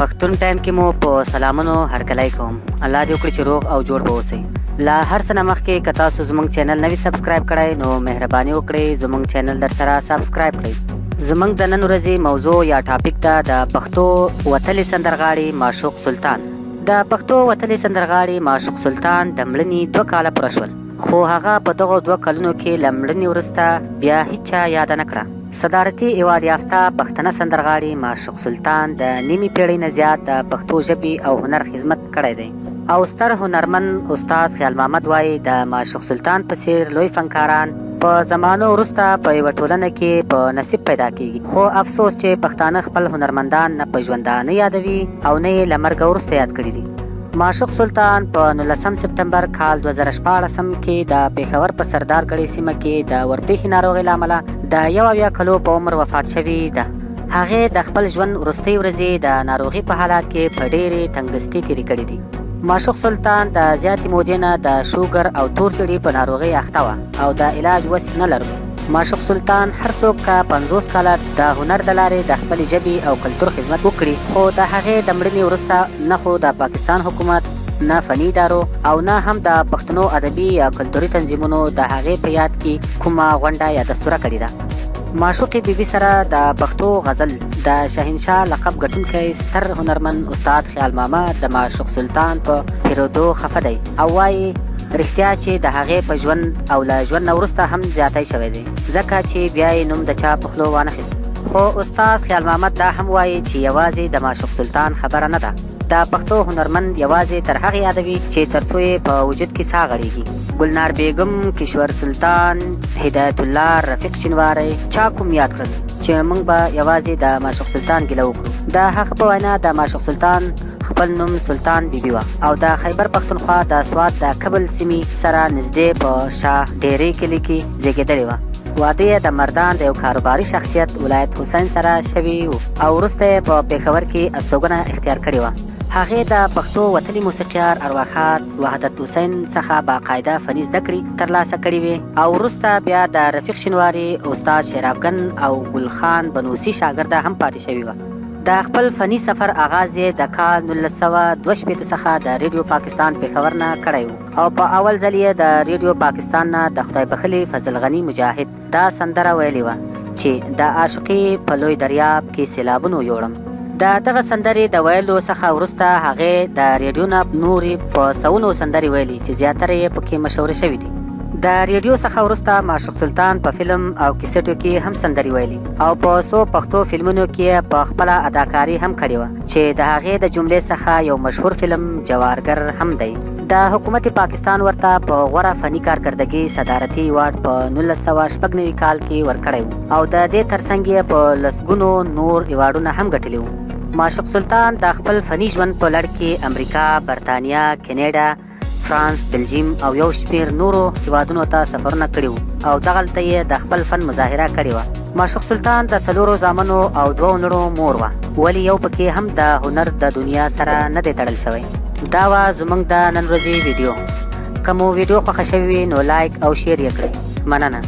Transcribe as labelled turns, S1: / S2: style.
S1: پښتون ټایم کې مو په سلامونو هرکلی کوم. الله دې وکړي چې روغ او جوړ به اوسئ. له هر څه نه مخکې که تاسو زموږ چینل نه وي سبسکرایب کړی نو مهرباني وکړئ زموږ چینل در سره سبسکرایب کړئ. زموږ د نن ورځې موضوع یا ټاپک ده د پښتو وتلې سندرغاړي معشوق سلطان. د پښتو وتلې سندرغاړي معشوق سلطان د مړینې 2 کاله پوره شول، خو هغه په دغو 2 کلونو کې له مړینې وروسته بیا هیچا یاده نه کړه. صدارتي ایوارډ یافته پښتنه سندرغاړي معشوق سلطان د نیمې پیړۍ نه زیات د پښتو ژبې او هنر خدمت کړی دی او ستر هنرمند استاد خیال محمد وایي، د معشوق سلطان په څیر لوی فنکاران په زمانو وروسته په یوه ټولنه کې په نصیب پیدا کیږي، خو افسوس چې پښتانه خپل هنرمندان نه په ژوندانه یادوي او نه یې له مرګه وروسته یاد کړي دي. معشوق سلطان په 19 سپټمبر کال 2016 کې د پېښور په سردار ګړې سیمه کې د ورپېښې ناروغۍ له امله د 71 کلو په عمر وفات شوې ده. هغې د خپل ژوند وروستۍ ورځې د ناروغي په حالات کې په ډېرې تنګدستۍ تېرې کړې دي. معشوق سلطان د زیاتې مودې نه د شوګر او تور څړي په ناروغۍ اخته وه او د علاج وس نه لرلو. معشوق سلطان هر څوک که 50 کاله د هنر د لارې د خپلې ژبې او کلتور خدمت وکړي، خو د هغې د مړینې وروسته نه خو د پاکستان حکومت، نه فني ادارو او نه هم د پښتنو ادبي یا کلتوري تنظیمونو د هغې په یاد کې کومه غونډه یا دستوره کړې ده. معشوقې بي بي سره د پښتو غزل د شهنشاه لقب ګټونکی ستر هنرمند استاد خیال محمد د معشوق سلطان په هېرېدو خفه دی او وايي، رښتیا چې د هغې په ژوند او له ژوند نه وروسته هم زیاتی شوی دی، ځکه چې بیا یې نوم د چا په خولو وانخیست. خو استاد خیال محمد دا هم وايي چې یوازې د معشوق سلطان خبره نه ده، د پښتو هنرمند یوازې تر هغې یادوي چې تر څو یې په وجود کې ساه غړېږي. ګلنار بیګم، کشور سلطان، هدایت الله، رفیق شینواری چا کوم یاد کړل چې موږ به یوازې د معشوق سلطان ګیله وکړو؟ د هغه په وینا، د معشوق سلطان خپل نوم سلطان بیبي وه او د خیبر پښتونخوا د سوات د کبل سیمې سره نږدې په شاه ډېرې کلي کې زیږېدلې وه. واده یې د مردان د یو کاروباري شخصیت ولایت حسین سره شوی و او وروسته یې په پېښور کې استوګنه اختیار کړې وه. هغې د پښتو وتلي موسیقیار ارواښاد وحدت حسین څخه باقاعده فني زده کړې ترلاسه کړې وې او وروسته بیا د رفیق شینواري، استاد شیرافګن او ګل خان بنوسي شاګرده هم پاتې شوې وه. د خپل فني سفر اغاز یې د کال 1962 څخه د ریډیو پاکستان پېښور نه کړی و او په اول ځل یې د ریډیو پاکستان نه د خدای بخښلي فضل غني مجاهد دا سندره ویلې وه چې د عاشقي په لوی دریاب کې سیلابونو یوړم. د دغه سندرې د ویلو څخه وروسته هغې د ریډیو نه نورې په سوونو سندرې ویلي چې زیاتره یې پکې مشهورې شوې دي. د ریډیو څخه وروسته معشوق سلطان په فلم او کیسټو کې هم سندرې ویلي او په څو پښتو فلمونو کې یې په خپله اداکاري هم کړې وه چې د هغې د جملې څخه یو مشهور فلم جوارګر هم دی. د حکومت پاکستان ورته په غوره فني کارکردګي صدارتي ایوارډ په 1996 کال کې ورکړی و او د دې ترڅنګ یې په لسګونو نور ایوارډونه هم ګټلي وو. معشوق سلطان د خپل فني ژوند په لړ کې امریکا، برتانیا، کینیډا، فرانس، بلجیم او یو شمېر نورو هېوادونو ته سفرونه کړي وو او دغلته یې د خپل فن مظاهره کړې وه. معشوق سلطان د څلورو زامنو او دوو لوڼو مور وه، ولې یو پکې هم د هنر د دنیا سره نه دی تړل شوی. دا وه زموږ د نن ورځې ویډیو. که مو ویډیو خوښه شوې وي نو لایک او شیر یې کړئ. مننه.